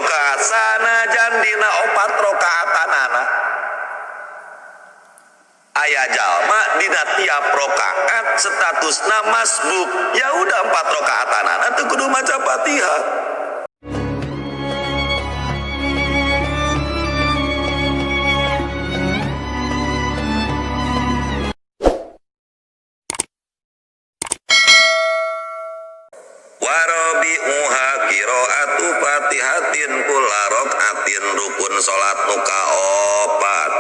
rakaat sanajan dina opat rakaatanana. Aya jalma dina tiap rakaat statusna masbuk, ya udah 4 rakaatanana teu kudu maca Fatihah. Warabi'uha qira'atu Fatihatin kulla rakaatin rukun salat nu kaopat.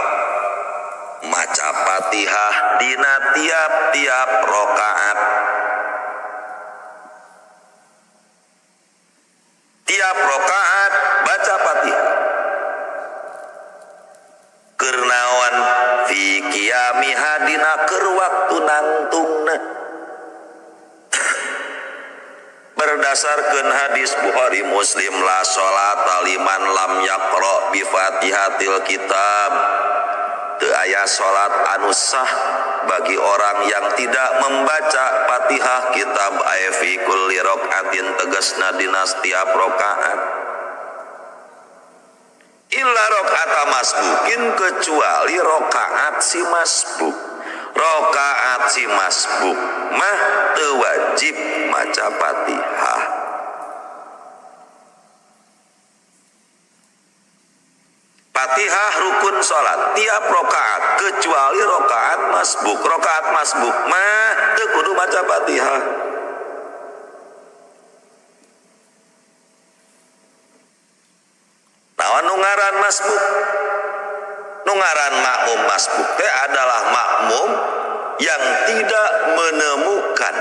Maca Fatihah dina tiap-tiap rakaat. Tiap rakaat baca Fatihah. Keur naon fi qiyamiha dina keur waktu nangtungna. Berdasarkan hadis Bukhari Muslim, la sholata liman lam yaqra bi Fatihatil kitab. Teu aya salat anu sah bagi orang yang tidak membaca Fatihah kitab aya fi kulli rakaatin tegasna dina setiap rakaat. Illa rakaat masbukin kecuali rakaat si masbuk. Rakaat si masbuk mah teu wajib maca Fatihah. Fatihah rukun salat tiap rakaat kecuali rakaat masbuk. Rakaat masbuk mah teu kudu maca Fatihah. Naon nu ngaran masbuk? Nu ngaran makmum masbuk teh adalah makmum yang tidak menemukan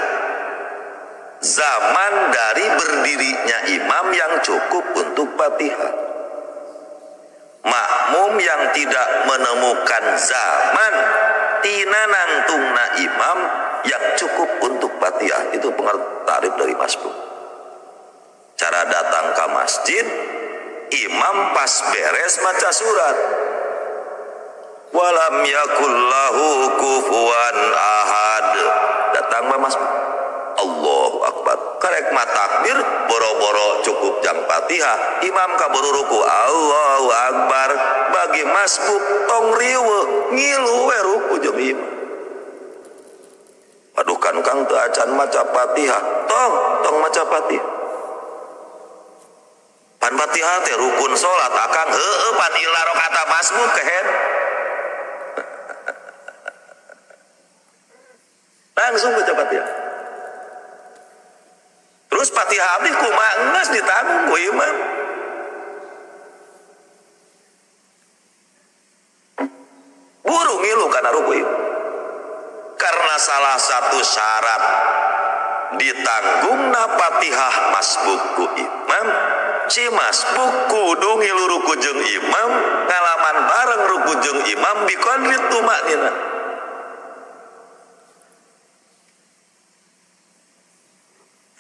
zaman dari berdirinya imam yang cukup untuk Fatihah. Makmum yang tidak menemukan zaman tina nangtungna imam yang cukup untuk Fatihah, itu pengertian tarif dari masbuk. Cara datang ke masjid, imam pas beres maca surat. Walam yakul lahu kufuwan ahad. Datang mah masbuk. Allahu akbar. Karek matakbir boro-boro cukup jang Fatihah, imam kaburu ruku Allahu akbar. Bagi masbuk tong riweuh ngilu we ruku jeung imam. Aduh kan kang teu acan maca Fatihah, tong tong maca Fatihah. Pan Fatihah teh rukun salat akang heueuh pan illa rakaat masbuk kehen. Langsung baca Fatihah. Terus Fatihah abdi kumaha geus ditanggung ku imam. Buru ngilu kana ruku imam. Karena salah satu syarat ditanggungna Fatihah masbuk ku imam, si masbuk kudu ngilu ruku jeung imam, ngalaman bareng ruku jeung imam biqadri tumaknina.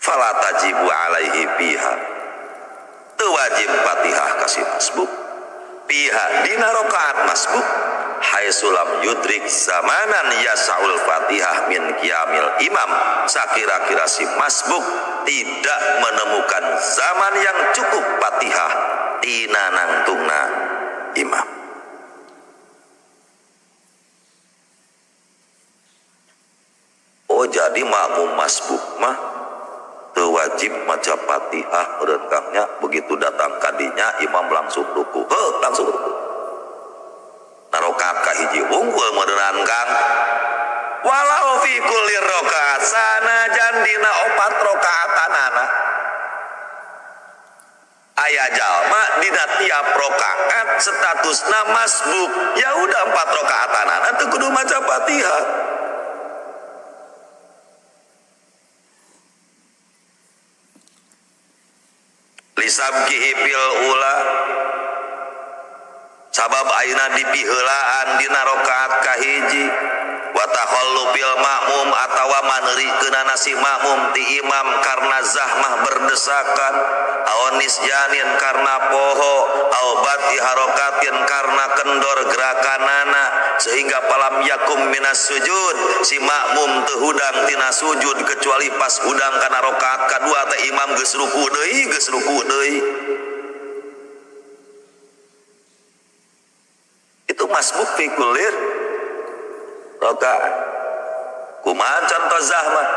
Fala tajibu alaihi fiha. Teu wajib Fatihah ka si masbuk. Fiha dina rakaat masbuk haitsu lam yudrik zamanan yasaul Fatihah min qiyamil imam. Sakira-kira si masbuk tidak menemukan zaman yang cukup Fatihah tina nangtungna imam. Oh jadi makmum masbuk mah teu wajib maca Fatihah rengkangnya, begitu datang kadinya imam langsung ruku. Heuh, langsung ruku. Nah, rakaat kahiji wungkul meureunaan kang. Walau fi kulli rakaat sanajan dina opat rakaatanana. Aya jalma dina tiap rakaat statusna masbuk, ya udah 4 rakaatanana teu kudu maca Fatihah. Lisabkihi fil ula sabab ayeuna dipiheulaan dina rakaat kahiji wa takhallufil makmum atawa maneurikeunana si makmum ti imam karena zahmah berdesakan aw nisyanin karena poho aw bati harokatin karena kendor gerakanana sehingga palam yakum minas sujud si makmum teu hudang tina sujud kecuali pas hudang kana rakaat kadua teh imam geus ruku deui geus ruku deui. masbuk fi kulli rakaat. Kumaha contoh zahmah?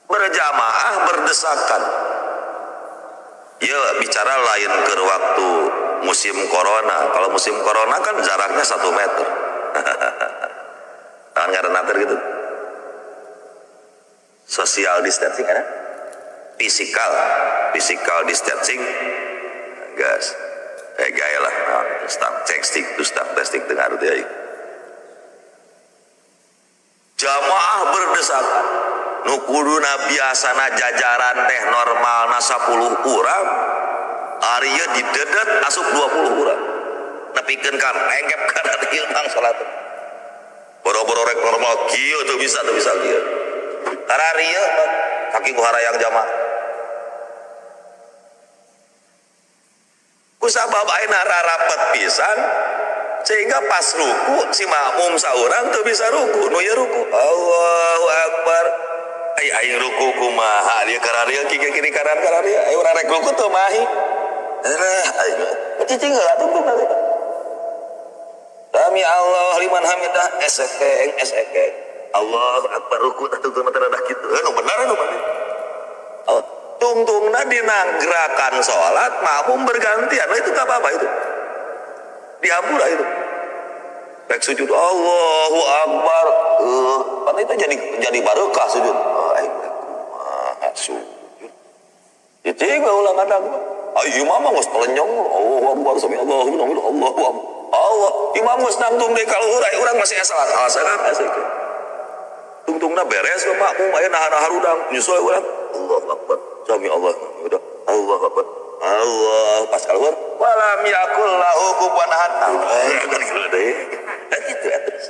Berjamaah berdesakan. Ya bicara lain ke waktu musim corona. Kalau musim corona kan jaraknya 1 meter. Tangan nggak ada nater gitu. Social distancing ada? Physical distancing. Gas. Gaya lah. Nah, stang cek stick, stang testing dengar dia. Jamaah berdesakan. Nu kuduna biasana jajaran teh normalna 10 urang, ari ieu didedet asup 20 urang. Nepikeun kan lengkep kana dieu mang salat. Boro-boro rek normal kieu teu bisa kieu. Kararieu mah saking ku harayang jamaah. Kusabab ayeuna rarapet pisan sehingga pas ruku si makmum saurang teu bisa ruku, nu ieu ruku. Allahu akbar. Ai aing ruku kumaha dia kararieu kiri kanan kararieu aing urang rek ruku teu mahi. Alah aing cicing heula tungtung nanti. Sami Allah liman hamidah esekeng esekeng. Allahu akbar ruku tungtung teh rada kitu. Nu bener nu bener. Oh, tungtungna dina gerakan salat makmum bergantian. Nah, itu enggak apa-apa itu. Diampura itu. Rek sujud Allahu akbar. Pan itu jadi barokah sujud. Aing kumaha sujud. Cicing we ulang kadang. Ai imam mah geus telenyong. Allahu akbar sami Allahu liman hamidah Allahu akbar. Allah imam geus nangtung deui ka luhur ai urang masih salat alasan asik. Tungtungna beres we makmum aya nahan harudang nyusul urang Allahu akbar sami Allah udah Allahu akbar Allah pas keluar walam yakul lahu kufuwan ahad. Kan gitu ya terus.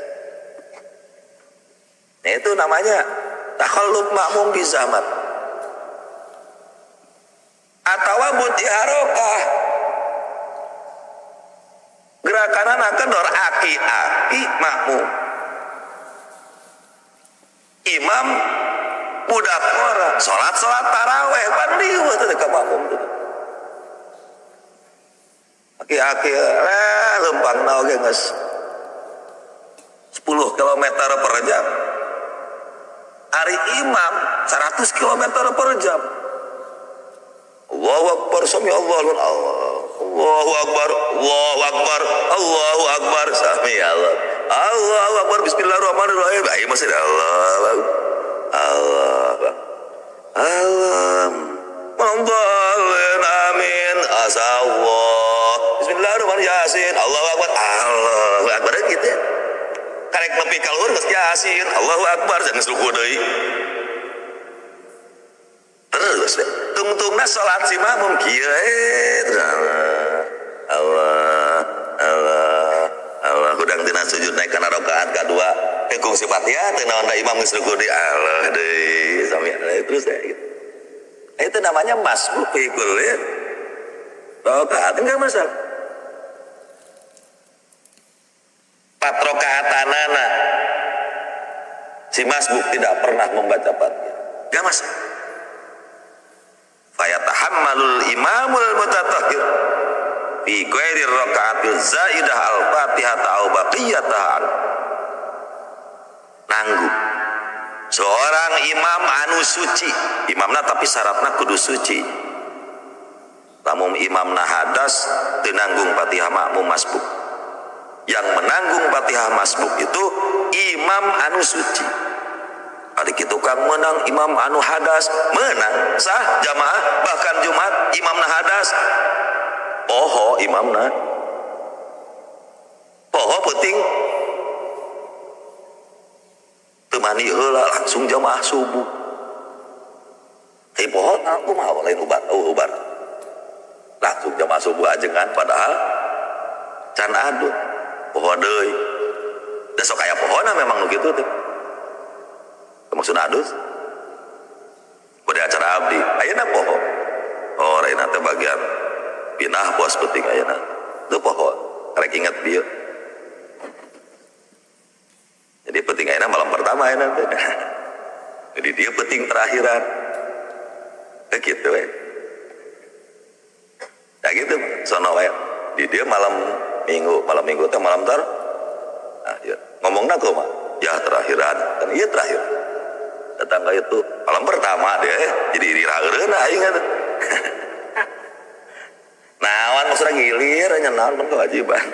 Nah, itu namanya takhalluf makmum bi zahmat. Atawa buti harokah. Gerakanana kendor aki-aki makmum. Imam budak ngora salat-salat taraweh pan liweuh teh ka makmum teh. Aki-aki lempangna oge geus 10 km per jam. Ari imam 100 km per jam. Allahu akbar sami Allahu Allah. Allahu akbar, Allahu akbar, Allahu akbar sami Allah. Allahu akbar bismillahirrahmanirrahim. Ayo masih Allah. Allah. Allah. Mendalin amin asallah. Bismillahirrahmanirrahim Yasin. Allahu akbar. Allahu akbar gitu ya. Karek nepi ka luhur geus Yasin. Allahu akbar jangan ruku deui. Terus deh. Tungtungna salat si makmum kieu Allah Allah Allah hudang tina sujud naik kana rakaat kadua teu kungsi Fatihah teu naon da imam geus ruku deui Allah deui sami terus deh gitu. Nah, itu namanya masbuk fi kulli rakaat enggak masalah. 4 rakaatanana si masbuk tidak pernah membaca Fatihah. Enggak masalah. Fayatahammalul imamul mutatahhir fi ghairi rakaatil zaidah al-Fatihah au baqiyataha. Nanggung. Seorang imam anu suci, imamna tapi syaratna kudu suci. Lamun imamna hadas teu nanggung Fatihah makmum masbuk. Yang menanggung Fatihah masbuk itu imam anu suci. Ari kitu kang menang imam anu hadas, menang sah jamaah bahkan Jumat imamna hadas. Poho imamna. Poho penting. Teu mandi heula langsung jamaah subuh. Hei poho aku mah lain ubar, ubar. Langsung jamaah subuh ajengan padahal can adut. Poho deui. Da sok aya pohona memang nu kitu teh. Maksudna adus pada acara abdi ayeuna poho. Oh ayeuna teh bagian pinah bos penting ayeuna teu poho rek inget bieu. Jadi penting ayeuna malam pertama ayeuna teh. Jadi dia penting terakhiran teh kitu we. Ya gitu sono we. Di dia malam minggu, malam minggu teh malam ter. Nah, ya. Ngomongna kumaha? Ya terakhiran, kan ieu terakhir. Datang ka itu malam pertama deh, jadi diraeureuna aing eta. Naon maksudna ngilir nya naon kewajiban.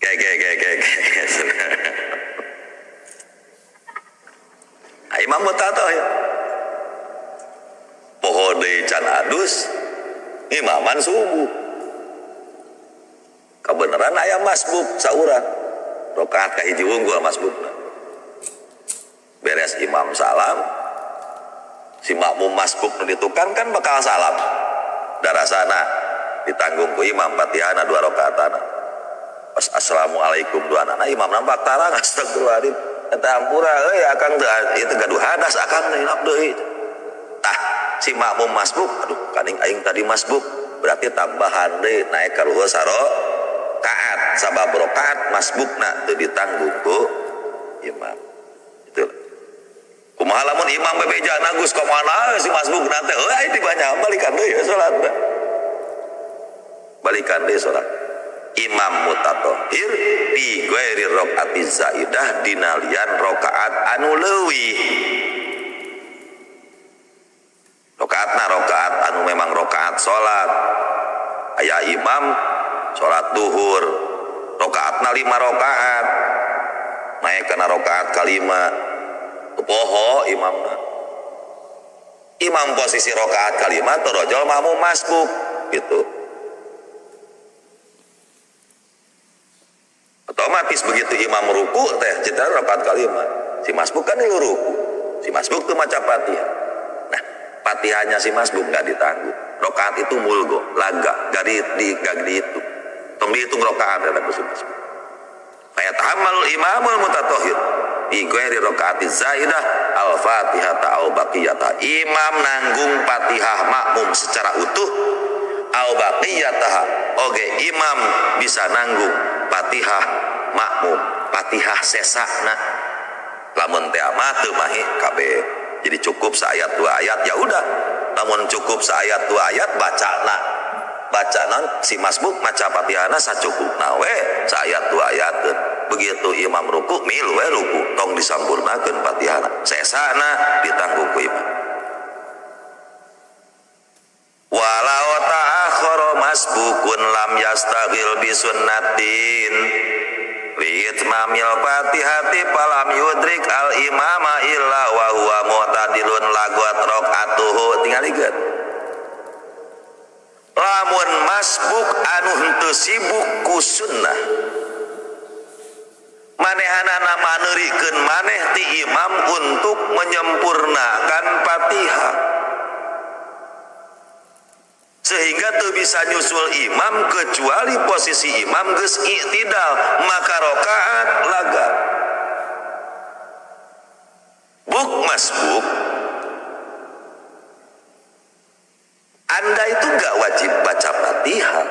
Ge. Imam mutatohir. Poho deui can adus, imaman subuh. Kebenaran aya masbuk saurang. Rakaat kahiji unggul masbukna. Beres imam salam, si makmum masbuk nu ditukang kan bakal salam. Darasana ditanggung ku imam Fatihana 2 rakaatana. Pas assalamualaikum duanana imam nampak tarang astagfirullahaladzim. Eta hampura euy akang teu ieu gaduh hadas akang hilap deui. Tah si makmum masbuk, aduh kaning aing tadi masbuk, berarti tambahan deui naik ka luhur sarakaat sabab rakaat masbukna teu ditanggung ku imam. Itu. Kumaha lamun imam bebeja Agus ka mana si masbukna teh euy aing dibanyak balikan deui salat. Balikan deui salat. Imam mutatohir bi ghairi rakaati zaidah dina lian rakaat anu leuwih. Rakaatna rakaat anu memang rakaat salat. Aya imam salat duhur, rakaatna 5 rakaat. Naik kana rakaat kalima. Poho imamna. Imam posisi rakaat kalima torojol makmum masbuk gitu. Otomatis begitu imam ruku teh citra rakaat kalima. Si masbuk kan lu ruku. Si masbuk tuh maca Fatihah. Nah, Fatihahnya si masbuk enggak ditanggung. Rakaat itu mulgo, laga, gak dihitung. Tong dihitung rakaat eta ku si masbuk. Fayatahammalul imamul mutatohir bi ghairi rakaati zaidah al-Fatihata au baqiyata. Imam nanggung Fatihah makmum secara utuh au baqiyataha. Oge imam bisa nanggung Fatihah makmum, Fatihah sesana. Lamun teh mah teu mahi kabeh. Jadi cukup seayat 2 ayat ya udah. Lamun cukup seayat 2 ayat bacana. Bacana si masbuk maca Fatihahna sacukupna we seayat 2 ayateun. Begitu imam ruku milu we ruku tong disampurnakeun Fatihahna. Sesana ditanggung ku imam. Walau ta'akhkhara masbukun lam yastaghil bisunnatin liitmamil fatihati falam yudrik al imama illa wa huwa mu'tadilun laguat rakaatuhu. Tinggal lihat lamun masbuk anu henteu sibuk ku sunnah manehanana maneurikeun maneh ti imam untuk menyempurnakan Fatihah sehingga tuh bisa nyusul imam kecuali posisi imam geus i'tidal maka rakaat laga. Buk masbuk, Anda itu gak wajib baca Fatihah.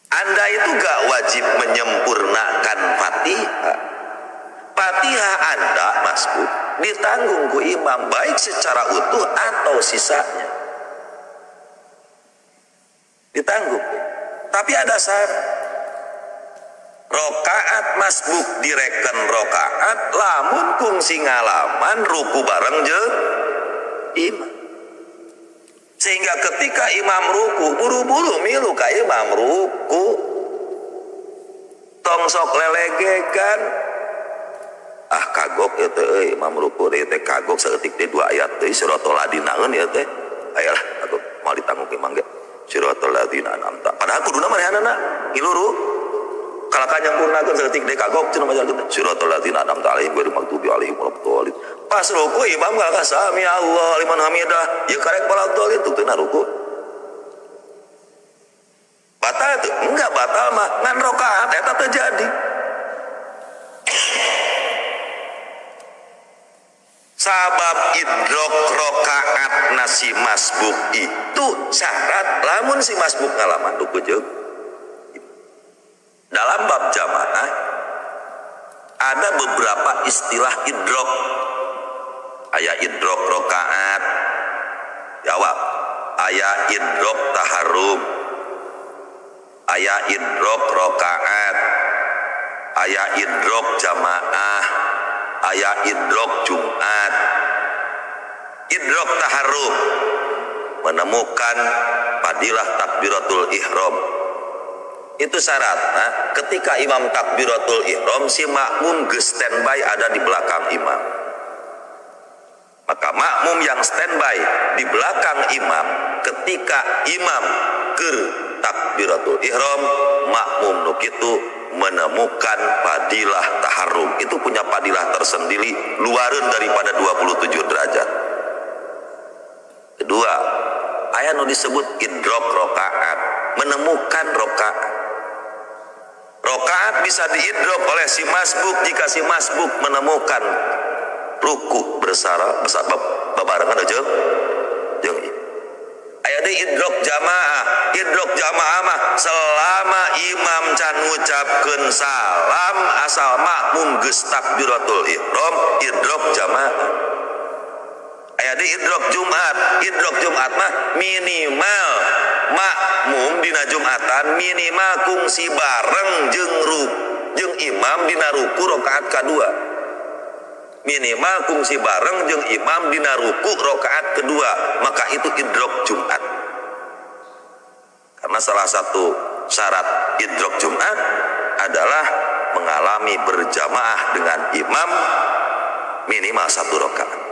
Anda itu gak wajib menyempurnakan Fatihah. Fatihah Anda masbuk ditanggung ku imam baik secara utuh atau sisanya ditanggung. Tapi ada syarat. Rokaat masbuk direken rokaat lamun kungsi ngalaman ruku bareng jeung imam. Sehingga ketika imam ruku buru-buru milu ka imam ruku, tong sok lelegekan. Ah kagok ieu teh euy imam ruku deui teh kagok saeutik teh 2 ayat teh siratal ladina eun ieu teh. Ayalah kagok moal ditanggung imam ge. Siratal ladina an'amta. Padahal kuduna manehanana ngilu kalaka nyampurnakeun saeutik deui kagok cenah majar kitu. Siratal ladina an'amta alaihim ghairil maghdubi alaihim waladdallin. Pas ruku imam kalaka sami Allah liman hamidah. Ieu karek waladdallin teu ruku. Batal teu? Enggak batal mah ngan rakaat eta teu jadi. Sabab idrok rokaat nasi masbuk itu syarat lamun si masbuk ngalaman ruku jeung. Dalam bab jamaah ada beberapa istilah idrok. Aya idrok rokaat, Jawab, aya idrok taharrum, aya idrok rokaat, aya idrok jamaah, aya idrok Jumat. Idrok taharrum menemukan fadilah takbiratul ihram. Itu syaratnya ketika imam takbiratul ihram si makmum geus standby ada di belakang imam. Maka makmum yang standby di belakang imam ketika imam keur takbiratul ihram, makmum nu kitu menemukan fadilah taharrum. Itu punya fadilah tersendiri luareun daripada 27 derajat. Kedua, aya nu disebut idrok rokaat, menemukan rokaat. Rokaat bisa diidrok oleh si masbuk jika si masbuk menemukan ruku bersara bersama babarengan aja. Jeung aya deui idrok jamaah. Idrok jamaah mah selama imam can ngucapkeun salam asal makmum geus takbiratul ihram, idrok jamaah. Aya deui idrok Jumat. Idrok Jumat mah minimal makmum dina Jumatan minimal kungsi bareng jeung jeung imam dina ruku rakaat kadua. Minimal kungsi bareng jeung imam dina ruku rakaat kedua, maka itu idrok Jumat. Karena salah satu syarat idrok Jumat adalah mengalami berjamaah dengan imam minimal satu rakaat.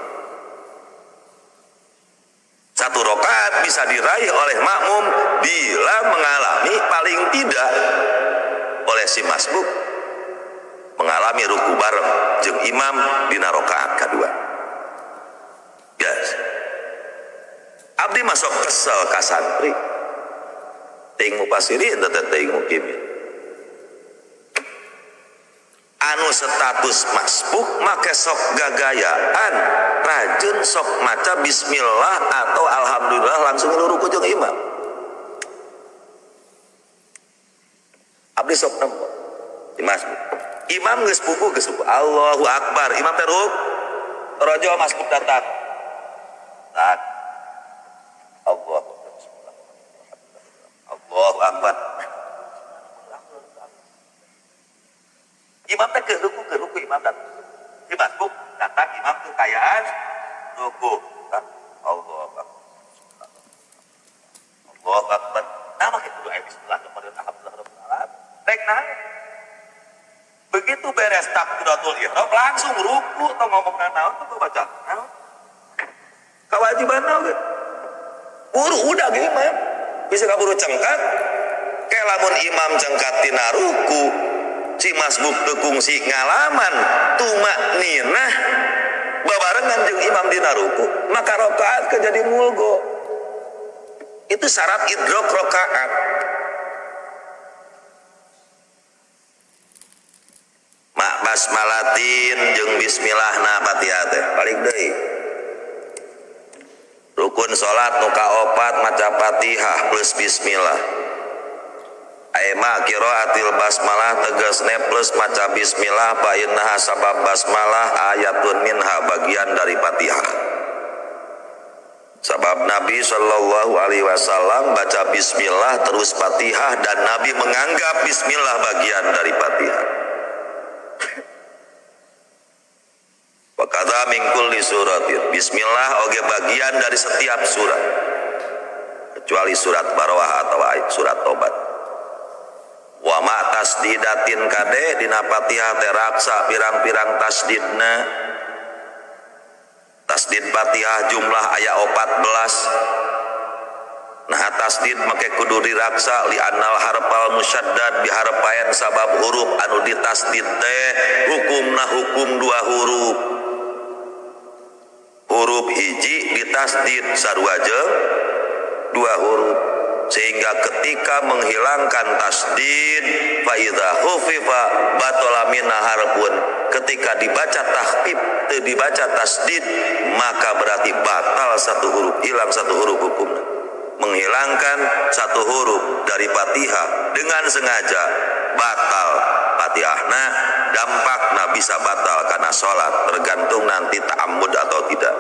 Satu rakaat bisa diraih oleh makmum bila mengalami paling tidak oleh si masbuk mengalami ruku bareng jeung imam dina rakaat kedua. Guys, abdi masuk kesel ka santri. Teuing mufasirin teh teuing mukimin. Anu status masbuk make sok gagayaan, rajin sok maca bismillah atau alhamdulillah langsung ruku jeung imam. Abdi sok nempo di masbuk. Imam geus puguh geus puguh. Allahu akbar. Imam teh rojo masbuk datang. Tak. Allah. Allahu akbar. Imam teh keur ruku imam datang. Di masbuk datang imam kekayaan ruku. Allahu akbar. Allahu akbar. Nah, make kudu aya bismillah kemudian alhamdulillah rabbil alamin. Rek naon? Begitu beres takbiratul ihram langsung ruku atau ngomong naon tuh baca. Naon? Kewajiban naon ge? Buru udah ge imam. Bisa kaburu cengkat. Ke lamun imam cengkat tina ruku, si masbuk teu kungsi ngalaman tumakninah babarengan jeung imam dina ruku, maka rakaat ke jadi mulgo. Itu syarat idrok rakaat. Mak basmalatin jeung bismillahna Fatihah teh balik deui. Rukun salat nu kaopat maca Fatihah plus bismillah. Aema qiraatil basmalah tegasne plus maca bismillah fa innaha sabab basmalah ayatun minha bagian dari Fatihah. Sabab Nabi sallallahu alaihi wasallam baca bismillah terus Fatihah dan Nabi menganggap bismillah bagian dari Fatihah. Wa kadza min kulli suratin. Bismillah oge bagian dari setiap surat kecuali surat Baroah atau surat Tobat. Wa ma tasdidatin kade dina Fatihah teh raksa pirang-pirang tasdidna. Tasdid Fatihah jumlah aya 14. Nah tasdid make kudu diraksa li annal harfal musyaddad biharfain sabab huruf anu ditasdid teh hukumna hukum dua huruf. Huruf hiji ditasdid sarua jeung dua huruf, sehingga ketika menghilangkan tasdid fa idza khufifa batala minna harfun, ketika dibaca takhfif teu dibaca tasdid maka berarti batal satu huruf, hilang satu huruf hukumna. Menghilangkan satu huruf dari Fatihah dengan sengaja batal Fatihahna, dampakna bisa batal karena sholat, tergantung nanti ta'ammud atau tidak.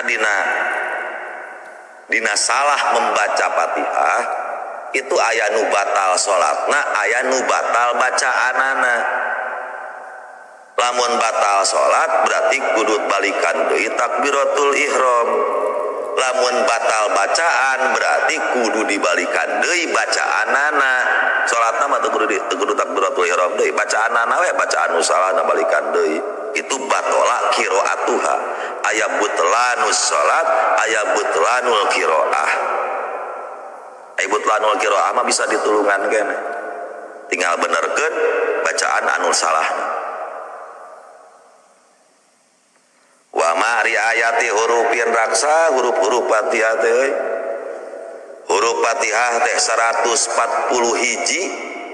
Karena dina dina salah membaca Fatihah itu aya nu batal salatna, aya nu batal bacaanana. Lamun batal salat berarti kudu balikan deui takbiratul ihram. Lamun batal bacaan berarti kudu dibalikan deui bacaanana. Salatna mah teu kudu takbiratul ihram deui, bacaanana we bacaan nu salahna balikan deui. Itu batola qiraatuha. Aya butlanus salat, aya butlanul qiraah. Aya butlanul qiraah mah bisa ditulungan keneh. Tinggal benerkeun bacaan anu salahna. Wa ma riayati hurufin raksa huruf-huruf Fatihah teh euy. Huruf Fatihah teh 140 hiji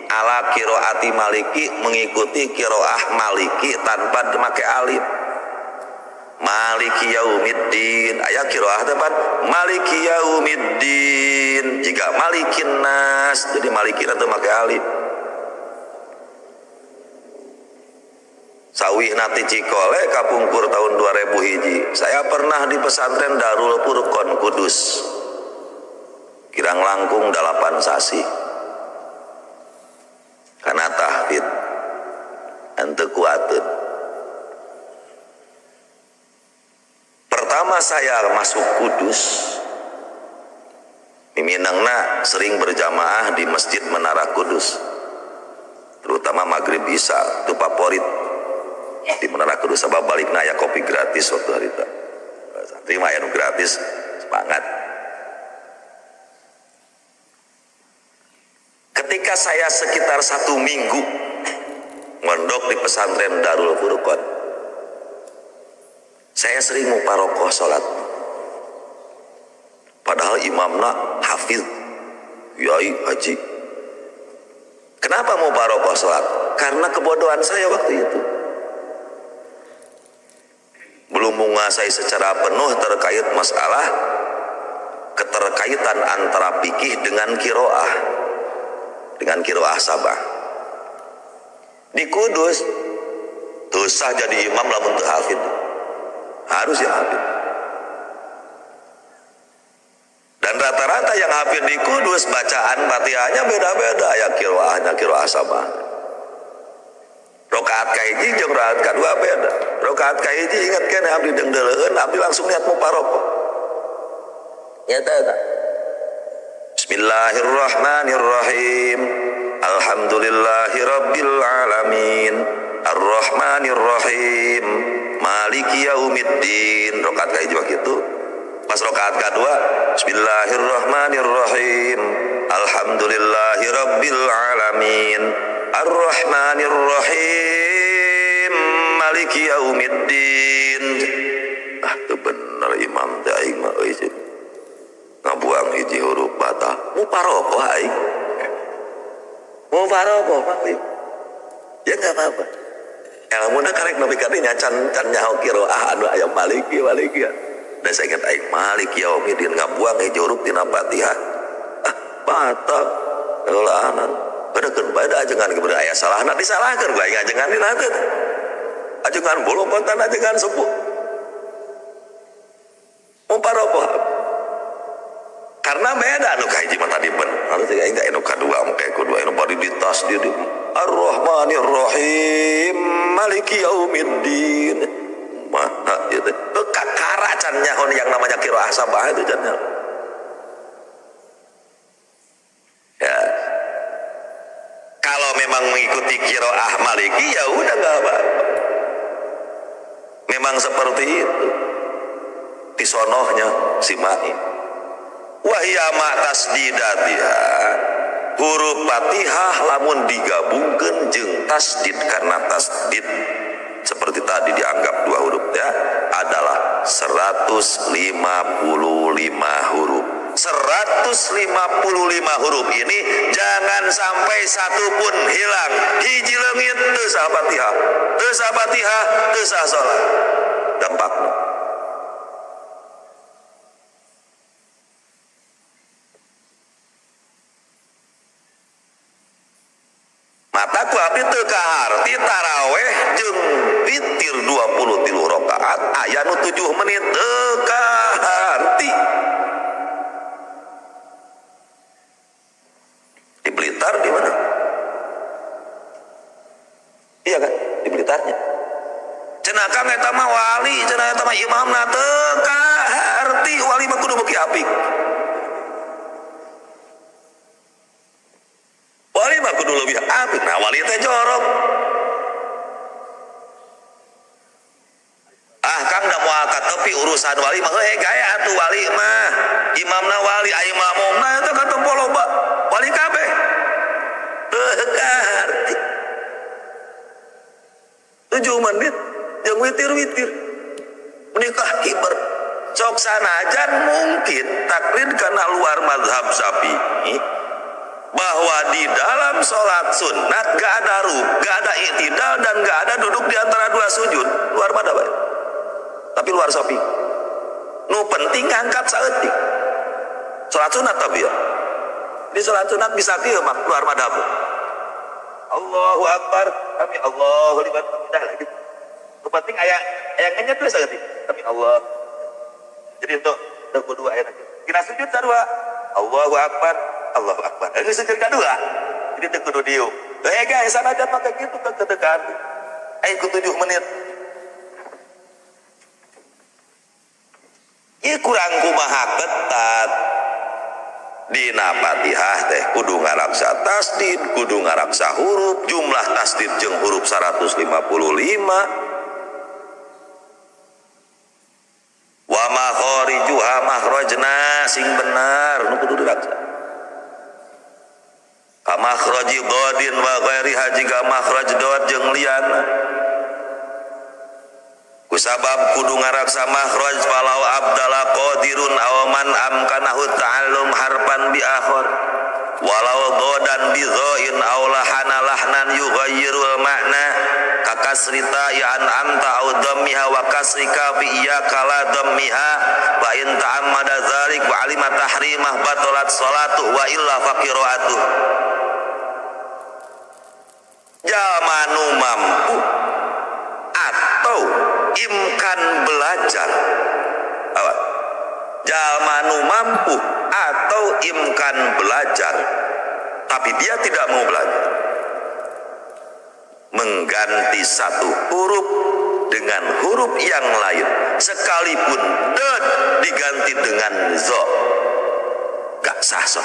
ala qiraati Maliki, mengikuti qiraah Maliki tanpa make alif. Maliki yaumiddin aya qiraah teh pan Maliki yaumiddin jika Malikin nas, jadi Malikin teh make alif. Sawih nati Cikole kapungkur tahun 2000 hiji. Saya pernah di pesantren Darul Furqon Kudus. Kirang langkung 8 sasi. Karena tahfidz henteu kuateun. Pertama saya masuk Kudus, miminangna sering berjamaah di Masjid Menara Kudus. Terutama maghrib isya itu favorit. Di Menara Kudus sabab balikna aya kopi gratis waktu hari itu. Santri mah aya nu gratis, semangat. Ketika saya sekitar 1 minggu mondok di pesantren Darul Furqon, saya sering muparokoh sholat. Padahal imamna hafiz, kiai, haji. Kenapa muparokoh sholat? Karena kebodohan saya waktu itu. Belum menguasai secara penuh terkait masalah keterkaitan antara fikih dengan kiroah, dengan kiroah sabah. Di Kudus dosa jadi imam lamun teu hafid, harus yang hafid. Dan rata-rata yang hafid di Kudus bacaan Fatihahnya beda-beda, ya kiroahnya kiroah sabah. Rokaat kahiji jeung rokaat kadua beda. Rokaat kahiji ingat keneh abdi deungdeuleun, abdi langsung niat muparokoh. Nyata eta. Bismillahirrahmanirrahim. Alhamdulillahi rabbil alamin. Arrahmanirrahim. Maliki yaumiddin. Rokaat kahiji mah kitu. Pas rokaat kadua, Bismillahirrahmanirrahim. Alhamdulillahi rabbil alamin. Ar-Rahmanir-Rahim. Maliki yaumiddin. Ah, teu bener imam teh aing mah euy. Ngabuang hiji huruf bata. Muparokoh aing. Muparokoh mah euy. Ya enggak apa-apa. Elmuna karek nepi ka dinya can nyaho qiraah anu aya maliki maliki. Da saya ingat aing maliki yaumiddin ngabuang hiji huruf tina Fatihah. Ah, batal. Heulaanan. Benerkeun bae da ajengan ge aya salahna disalahkeun bae ajengan dina teh. Ajengan bolokotan ajengan sepuh. Muparokoh. Karena beda anu kahiji mah tadi bener. Harus aing teh anu kadua mah kayak kedua anu bari di tas di Ar-Rahmanir-Rahim Maliki Yaumiddin. Maha ieu teh. Teu kakara can nyaho yang namanya qiraah sabah itu can nyaho. Ya. Kalau memang mengikuti qiraah Maliki ya udah nggak apa-apa. Memang seperti itu. Disonohnya si mai. Wahya ma tasdidatiha. Huruf Fatihah lamun digabungkeun jeung tasdid, karena tasdid seperti tadi dianggap 2 huruf ya, adalah 155 huruf. 155 huruf ini jangan sampai satu pun hilang. Hiji leungit teu sah Fatihah, teu sah Fatihah, teu sah salat. Dampakna. Mata ku abdi Abdi teu kaharti taraweh jeung witir 23 rakaat aya nu 7 menit teu kaharti. Di Blitar di mana? Iya kan? Di Blitarnya. Cenah Kang eta mah wali, cenah eta mah imamna teu kaharti, wali mah kudu beuki apik. Wali mah kudu lebih apik. Nah wali teh jorok. Ah Kang da moal katepi urusan wali mah heuh gaya atuh wali mah. Imamna wali, ai makmumna eta katempo loba. Wali kabeh. Teu kaharti. 7 menit jeung witir-witir. Menikah kiber. Sok sanajan mungkin taklid karena luar mazhab Syafi'i bahwa di dalam sholat sunat gak ada ruk, gak ada i'tidal dan gak ada duduk di antara dua sujud. Luar mana baik? Tapi luar Syafi'i. Nu penting ngangkat saeutik. Sholat sunat tapi ya. Di sholat sunat bisa kieu mah luar madhab. Allahu akbar, kami Allahu liman hamidah lagi. Nu penting aya aya ngenyet we saeutik. Kami Allah. Jadi untuk kudu aya lagi. Kina sujud sarua. Allahu akbar, Allahu akbar. Ini sujud kedua. Jadi teu kudu diuk. Heuh guys, sanajan maka kitu ketekan. Ayo ku 7 menit. Ieu kurang kumaha ketat. Dina Fatihah teh kudu ngaraksa tasdid, kudu ngaraksa huruf, jumlah tasdid jeung huruf 155. Wa makharijuha makhrajna sing benar nu kudu diraksa. Kamakhraji dhadin wa ghairiha jiga makhraj dhad jeung liyana. Kusabab kudu ngaraksa makhraj walau abdala qadirun aw man amkanahu ta'allum harfan bi akhar walau dhadan bi dhain aw lahana lahnan yughayyirul makna kakasrita ya an amta aw dhammiha wa kasrika bi iyyaka la dhammiha wa in ta'ammada dzalik wa alima tahrimah batalat salatu wa illa faqira'atuh. Jalma nu mampu atau imkan belajar, apa? Jalma nu mampu atau imkan belajar tapi dia tidak mau belajar, mengganti satu huruf dengan huruf yang lain sekalipun dad diganti dengan zo, gak sah so.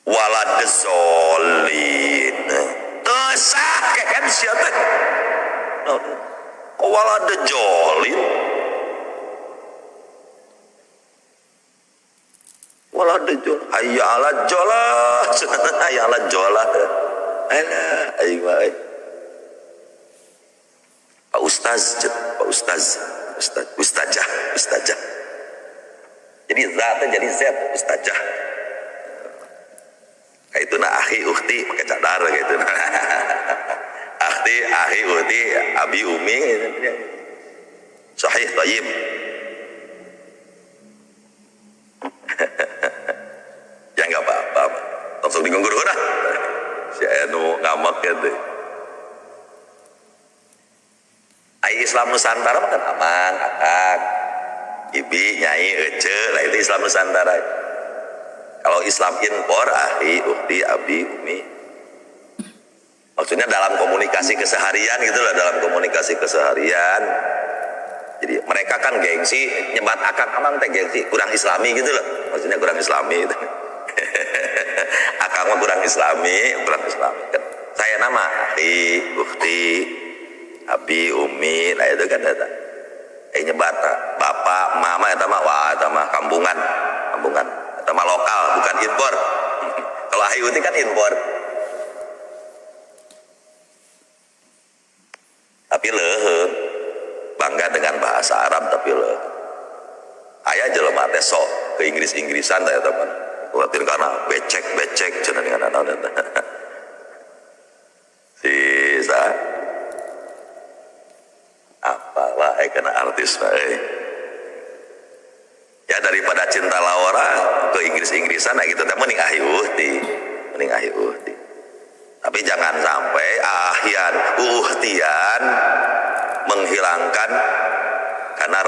Waladzzolin teu sah kehen sia teh. Kok waladzzolin? Waladzzol hayya ala jolah, hayya ala jolah. Alah aing mah. Pak Ustaz, Pak Ustaz, Ustaz, Ustazah, Ustazah. Jadi za teh jadi z, Ustazah. Kayak itu nah akhi ukhti pakai cadar kayak itu nah. Akhti, akhi, ukhti, abi, umi, sahih thayyib. Ya enggak apa-apa. Langsung digunggur dah. Si anu ngamak gitu. Ai Islam Nusantara mah kan amang, akak, ibi, nyai, ece, lah itu Islam Nusantara. Kalau Islam impor, akhi, ukhti, abi, umi. Maksudnya dalam komunikasi keseharian gitu lah, dalam komunikasi keseharian. Jadi mereka kan gengsi, nyebat akak amang teh gengsi, kurang islami gitu loh. Maksudnya kurang islami gitu. Akang mah kurang islami, kurang islami. Kan saya nama akhi, ukhti, abi, umi, nah itu kan eta. Nyebat bapak, mama eta mah wah eta mah kampungan, kampungan. Eta mah lokal, bukan impor. Kalau akhi ukhti kan impor. Tapi leuheung bangga dengan bahasa Arab tapi leuheung. Aya jelema teh sok ke Inggris-Inggrisan teh eta mah. Khawatir karena becek-becek cenah dengan naon eta. Si sa apalah kena artis mah euy. Ya daripada cinta Laura ke Inggris-Inggrisan nah gitu teh mending akhi ukhti, mending akhi ukhti.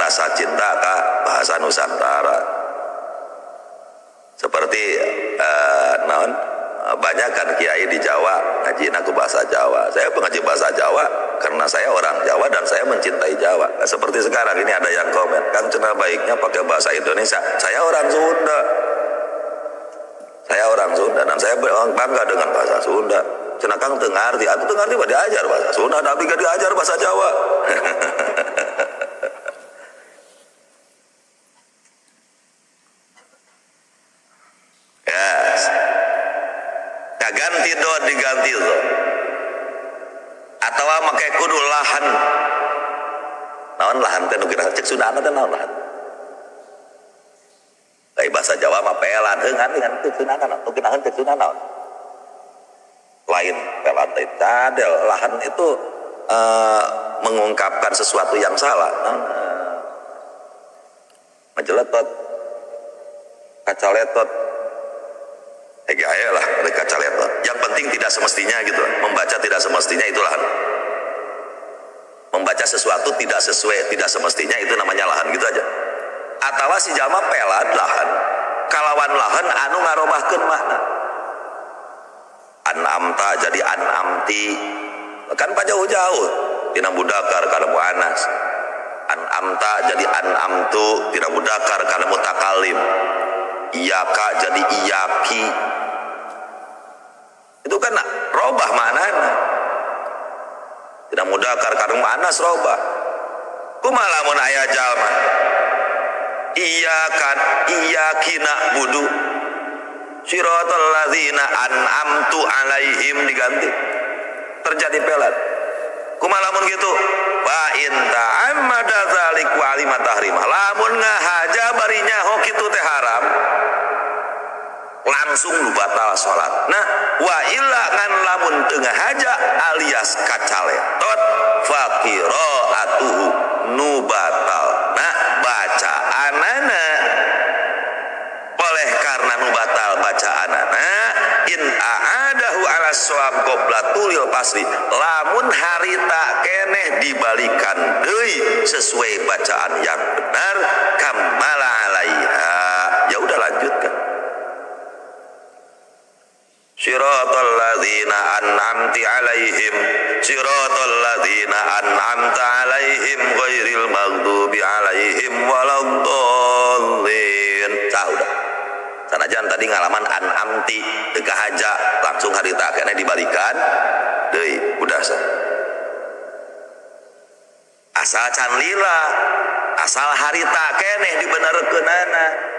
rasa cinta ka bahasa Nusantara. Seperti naon banyak kan kiai di Jawa ngajina ku bahasa Jawa. Saya pengaji bahasa Jawa karena saya orang Jawa dan saya mencintai Jawa. Nah, seperti sekarang ini ada yang komen, "Kang cenah baiknya pakai bahasa Indonesia." Saya orang Sunda. Saya orang Sunda dan saya bangga dengan bahasa Sunda. Cenah Kang teu ngarti, atuh teu ngarti mah diajar bahasa Sunda, tapi gak diajar bahasa Jawa. Yes. Ya, ganti do diganti do. Atau make kudu lahan. Naon lahan teh nu geura cek Sunda teh naon lahan? Dari bahasa Jawa mah pelan, heuh ngan cek Sunda nu geunaheun cek Sunda naon? Lain pelan teh cadel, lahan itu mengungkapkan sesuatu yang salah. Naon? Majeletot, kacaletot, aya lah kacaletot. Yang penting tidak semestinya gitu, membaca tidak semestinya itu lahan. Membaca sesuatu tidak sesuai, tidak semestinya itu namanya lahan gitu aja. Atawa si jalma pelan lahan, kalawan lahan anu ngarobahkeun makna. An'amta jadi an'amti. Kan pak jauh-jauh tina mudakar kana muannas. An'amta jadi an'amtu tina mudakar kana mutakalim. Iyaka jadi iyaki. Itu kan robah maknana. Tidak mudakar kana muannas robah. Kumaha lamun aya jalma? Iya kan iyaki na'budu siratal ladzina an'amtu alaihim diganti. Terjadi pelat. Kumaha lamun gitu? Wa in ta'ammada dzalik wa alima tahrimah. Lamun ngahaja bari nyaho kitu teh haram, langsung lu batal salat. Nah, wa illa ngan lamun teu ngahaja alias kacaletot faqira'atuhu nu batal. Nah, bacaanana oleh karena nu batal bacaanana in a'adahu ala shawab qabla tulil pasri, lamun harita keneh dibalikan deui sesuai bacaan yang benar kamala alaiha, ya udah lanjutkan. Siratal ladzina an'amti alaihim siratal ladzina an'amta alaihim ghairil maghdubi alaihim waladdallin. Tah udah. Sanajan tadi ngalaman an'amti teu kahaja langsung harita keneh dibalikan deui, udah sah. Asal can lila, asal harita keneh dibenerkeunana.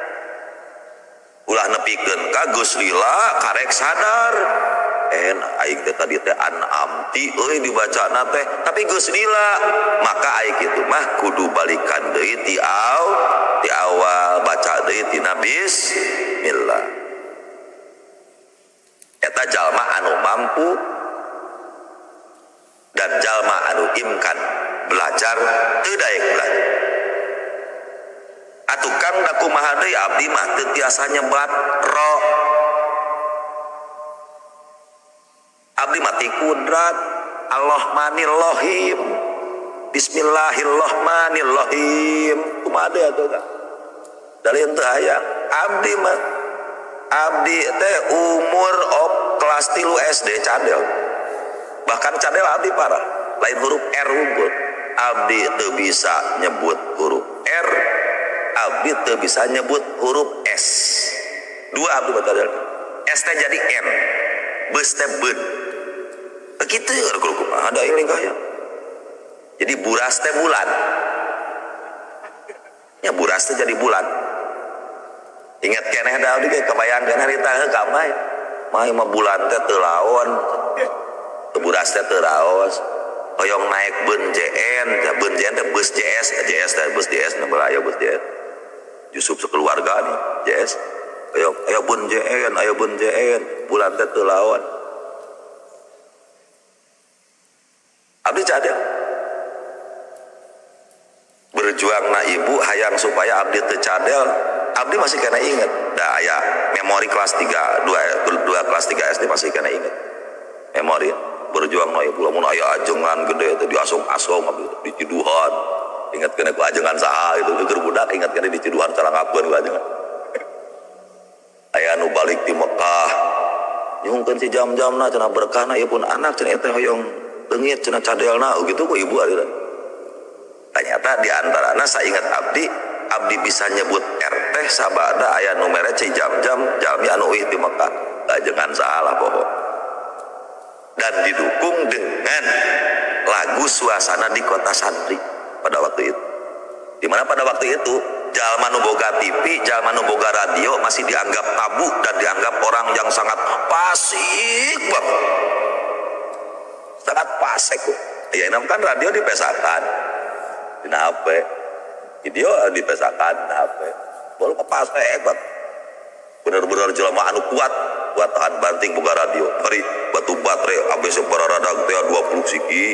Ulah nepikeun ka geus lila karek sadar. Aing teh tadi teh an'amti euy dibacana teh, tapi geus lila, maka aing kitu mah kudu balikan deui ti awal baca deui tina bismillah. Eta jalma anu mampu dan jalma anu imkan belajar teu daek belajar. Atuh Kang da kumaha deui abdi mah teu tiasa nyebat ro. Abdi mah ti kudrat Allahmanirrahim. Bismillahirrahmanirrahim. Kumaha deui atuh Kang? Dalil teu hayang. Abdi mah abdi teh umur op kelas 3 SD cadel. Bahkan cadel abdi parah. Lain huruf R unggul. Abdi teu bisa nyebut huruf R. Abdi teu bisa nyebut huruf S. Dua abdi batal. S teh jadi N. Beus teh beun. Begitu kumaha ada ini kaya. Jadi buras teh bulan. Ya buras teh jadi bulan. Ingat keneh da abdi ge kebayang keneh harita heuh ka mai. Mai mah bulan teh teu laon. Teu buras teh teu raos. Hoyong naik beun JN, beun JN teh bus JS, JS teh bus JS, nu aya bus JS. Yusuf sekeluarga nih, JS. Ayo, ayo bun JN, ayo bun JN, bulan teh teu lawan. Abdi cadel. Berjuang na ibu hayang supaya abdi teu cadel, abdi masih kena inget. Da aya memori kelas 3, 2 kelas 3 SD masih kena inget. Memori berjuang na ibu lamun aya ajengan gede teh diasong-asong abdi ditiduhan. Ingat kena ku ajengan saha itu keur budak ingat kena diciduhan calangapkeun ku ajengan. Aya nu balik di Mekah nyungkeun si jam-jamna cenah berkahna ieu pun anak cenah teh hoyong leungit cenah cadelna gitu ku ibu ari. Ternyata di antarana saingat abdi, abdi bisa nyebut RT sabada aya nu mere ci jam-jam jalmi anu uih di Mekah. Ajengan salah poho. Dan didukung dengan lagu suasana di kota santri pada waktu itu. Dimana pada waktu itu jalma nu boga TV, jalma nu boga radio masih dianggap tabu dan dianggap orang yang sangat fasik banget. Sangat fasik. Ya ini kan radio dipesakan dina HP. Video dipesakan dina HP. Baru fasik banget. Bener-bener jelema anu kuat, kuat tahan banting boga radio. Bari batu baterai abis baradag teh 20 siki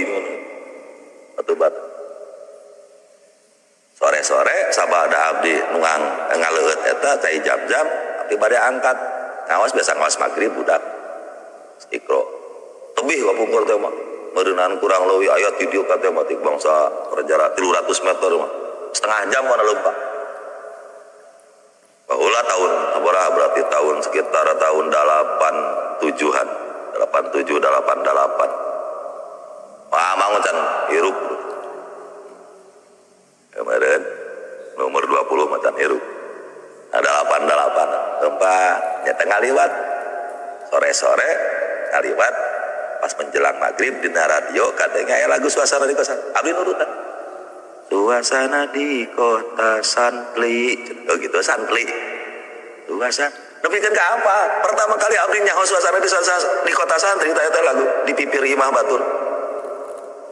batu baterai. Sore-sore sabada abdi nungang ngaleueut eta cai jam-jam abdi bade angkat ngawas biasa ngawas maghrib budak Iqro tebih kapungkur teh mah meureunan kurang leuwih aya ti dieu ka teh mah ti bangsa berjarak 300 meter mah setengah jam mana leumpang. Baheula tahun sabaraha berarti tahun sekitar tahun 87-an 87 88 wah mangun can hirup kemarin nomor 20 macan hirup ada 88 gempa nyata ngaliwat sore-sore ngaliwat pas menjelang maghrib di radio katanya aya lagu suasana di kota abdi nurutan suasana di kota santri oh gitu santri suasana tapi kan ke apa pertama kali abdi nyaho suasana di kota santri teh lagu di pipir imah batur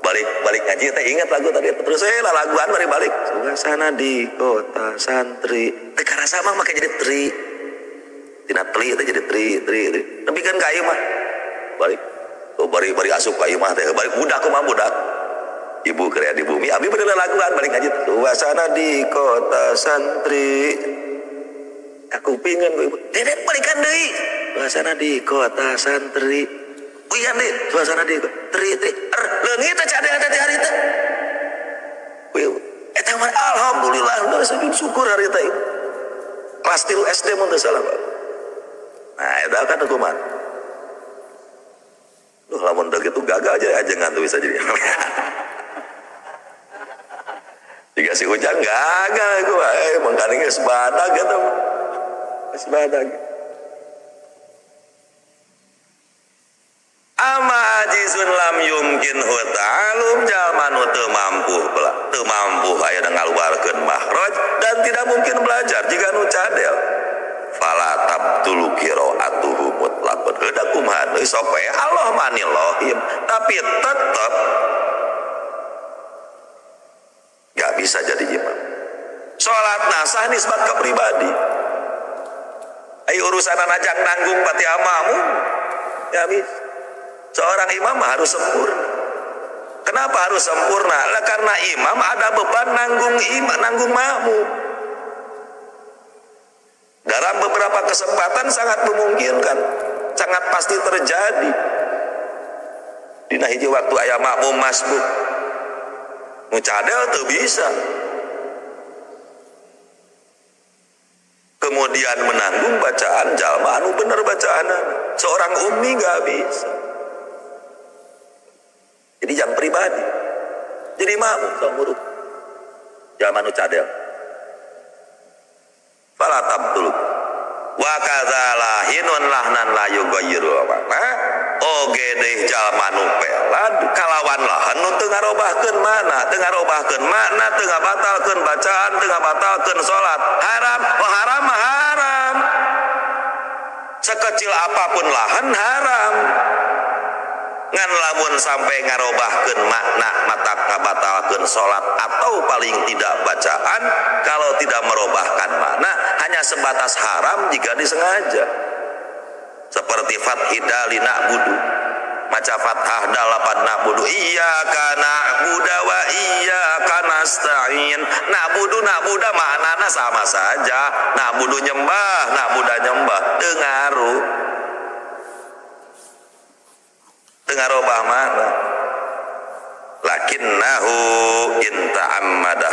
balik ngaji teh ingat lagu tadi terus saya lah laguan balik suasana di kota santri teh karasa mah make jadi tri tina tli teh jadi tri tri tri tapi kan ka ieu mah balik oh bari asup ka imah teh balik budak kumaha budak ibu kerja di bumi abi bener laguan balik ngaji suasana di kota santri aku pingin ku ibu dedek balikan deui suasana di kota santri uyan deh suasana di tri tri er leungit teh cadel teh hari teh eta mah alhamdulillah udah sujud syukur hari teh kelas 3 SD mun teu salah Pak. Nah eta kan hukuman duh lamun teu kitu gagal aja ajengan tuh bisa jadi jika si Ujang gagal gua mangkaning geus badag eta geus badag. Ama ajizun lam yumkinhu ta'alum jalma nu teu mampu teu mampu aya ngaluarkeun makhraj dan tidak mungkin belajar jika nu cadel fala tabtulu qiraatuhu mutlaqan heuda kumaha deui sok we Allah manillohim tapi tetep gak bisa jadi imam. Salat nasah nisbat ke pribadi ai urusan ajang nanggung pati amamu ya bisa. Seorang imam harus sempurna. Kenapa harus sempurna? Lah karena imam ada beban nanggung imam, nanggung makmum. Dalam beberapa kesempatan sangat memungkinkan, sangat pasti terjadi. Dina hiji waktu aya makmum masbuk, nu cadel teu bisa. Kemudian menanggung bacaan jalma anu bener bacaanna. Seorang ummi gak bisa. Jadi yang pribadi. Jadi makmum sok muruk. Jalma nu cadel. Fala tabtul. Wa kadza lahinun lahnan la yughayyiru makna. Oge deui jalma nu pelad kalawan lahan nu teu ngarobahkeun makna, teu ngarobahkeun makna, teu ngabatalkeun bacaan, teu ngabatalkeun salat. Haram, oh haram mah haram. Sekecil apapun lahan haram. Ngan lamun sampai ngarobahkeun makna mata ngabatalkeun salat atau paling tidak bacaan, kalau tidak merobahkan makna hanya sebatas haram jika disengaja. Seperti fathida li na'budu, maca fathah dalapan na'budu, iyyaka na'budu wa iyyaka nasta'in. Na'budu na'budu maknana sama saja, na'budu nyembah, na'budu nyembah, teu ngaruh. Teu ngarobah makna. Lakinnahu in ta'ammada